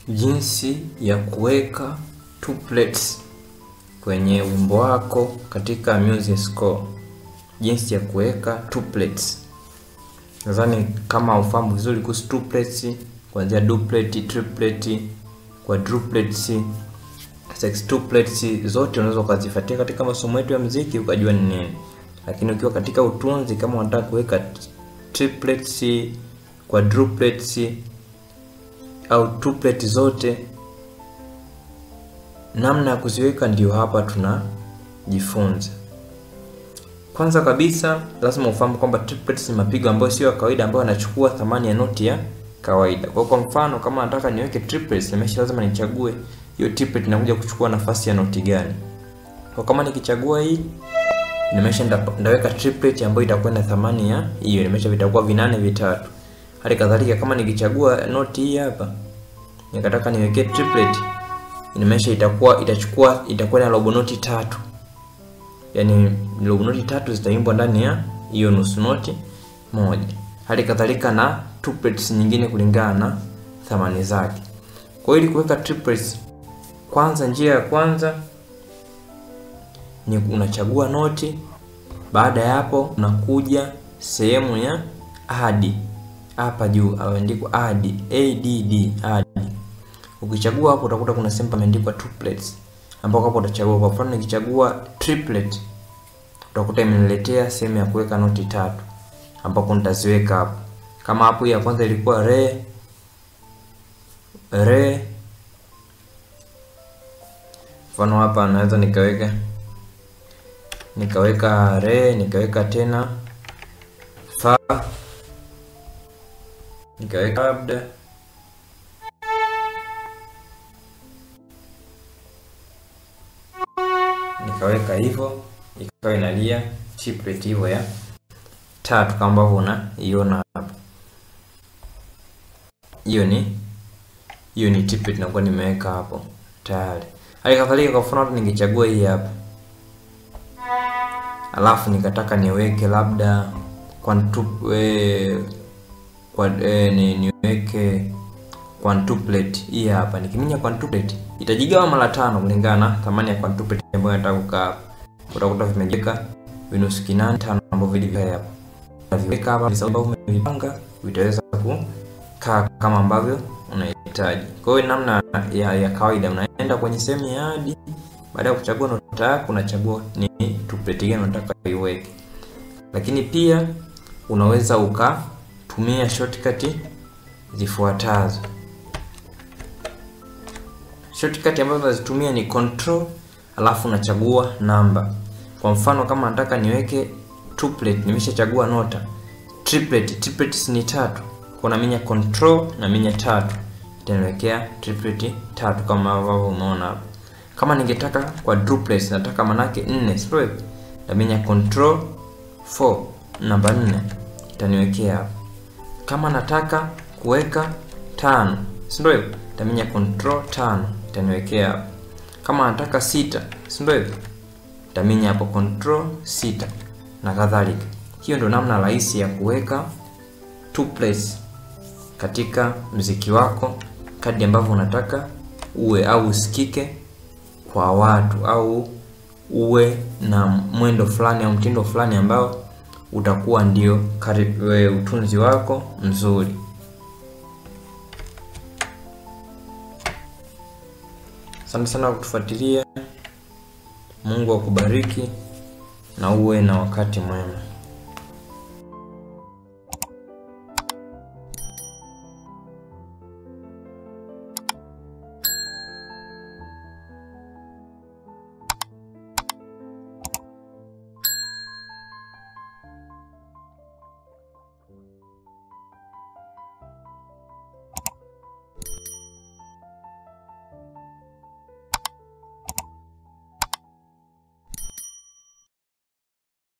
Jinsi ya kuweka tuplets kwenye wimbo wako katika music score. Jinsi ya kuweka tuplets. Nadhani kama ufahamu vizuri kuhusu tuplets, kuanzia duplet, triplet, quadruplets, sextuplets, zote unaweza ukazifuatia katika masomo yetu ya muziki ukajua ni nini. Lakini ukiwa katika utunzi, kama unataka kuweka triplets, quadruplets au tuplet zote, namna ya kuziweka ndio hapa tunajifunza. Kwanza kabisa lazima ufahamu kwamba triplets ni mapigo ambayo sio ya kawaida, ambayo yanachukua thamani ya noti ya kawaida. Kwa mfano kama nataka niweke triplets, nimesha lazima nichague hiyo triplet inakuja kuchukua nafasi ya noti gani. Kwa kama nikichagua hii, nimesha ndaweka triplet ambayo itakuwa na thamani ya hiyo, nimesha vitakuwa vinane vitatu. Hali kadhalika kama nikichagua noti hii hapa, nikataka niweke triplet, nimesha itakuwa na robo noti tatu. Yaani robo noti tatu zitaimbwa ndani ya hiyo nusu noti moja. Hali kadhalika na triplets nyingine kulingana na thamani zake. Kwa hiyo ili kuweka triplets, kwanza njia ya kwanza ni unachagua noti. Baada ya hapo unakuja sehemu ya add. Hapa juu imeandikwa add, add, add. Ukichagua hapo utakuta kuna sehemu imeandikwa triplets, ambapo hapo utachagua. Kwa mfano nikichagua triplet, utakuta imeniletea sehemu ya kuweka noti tatu, ambapo nitaziweka hapo. Kama hapo ya kwanza ilikuwa re re, mfano hapa naweza nikaweka re, nikaweka tena fa, nikaweka labda nikaweka hivyo, ikawa inalia triplet hivyo ya tatu kama ambavyo unaiona hapa. Hiyo ni triplet nakuwa nimeweka hapo tayari. Hali kadhalika kwa mfano ningechagua hii hapa, alafu nikataka niweke labda niweke quintuplet hii hapa. Nikiminya quintuplet itajigawa mara tano kulingana na thamani ya quintuplet ambayo nataka kukaa. Utakuta vimejeka vinusu kinane tano ambavyo vilivyo hapa. Viweka hapa ambavyo umevipanga vitaweza kukaa kama ambavyo unahitaji. Kwa hiyo namna ya kawaida unaenda kwenye sehemu ya add, baada ya kuchagua nota yako unachagua ni triplet gani unataka iweke. Lakini pia unaweza ukatumia shortcut zifuatazo. Shortcut ambazo unazitumia ni control alafu unachagua namba. Kwa mfano kama nataka niweke triplet, nimeshachagua nota. Triplet ni tatu. Kwa naminya control na minya tatu, itaniwekea triplet tatu kama ambavyo umeona hapo. Kama ningetaka quadruplets, nataka manake 4, sio? Naminya control 4 namba 4 itaniwekea hapo. Kama nataka kuweka 5, si ndio hivyo? Nitaminya control 5 itaniwekea hapo. Kama nataka 6, si ndio hivyo? Nitaminya hapo control 6 na kadhalika. Hiyo ndio namna rahisi ya kuweka tuplets katika muziki wako kadri ambavyo unataka uwe au usikike kwa watu, au uwe na mwendo fulani au mtindo fulani ambao utakuwa ndio utunzi wako mzuri. Asante sana kwa kutufuatilia. Mungu akubariki na uwe na wakati mwema.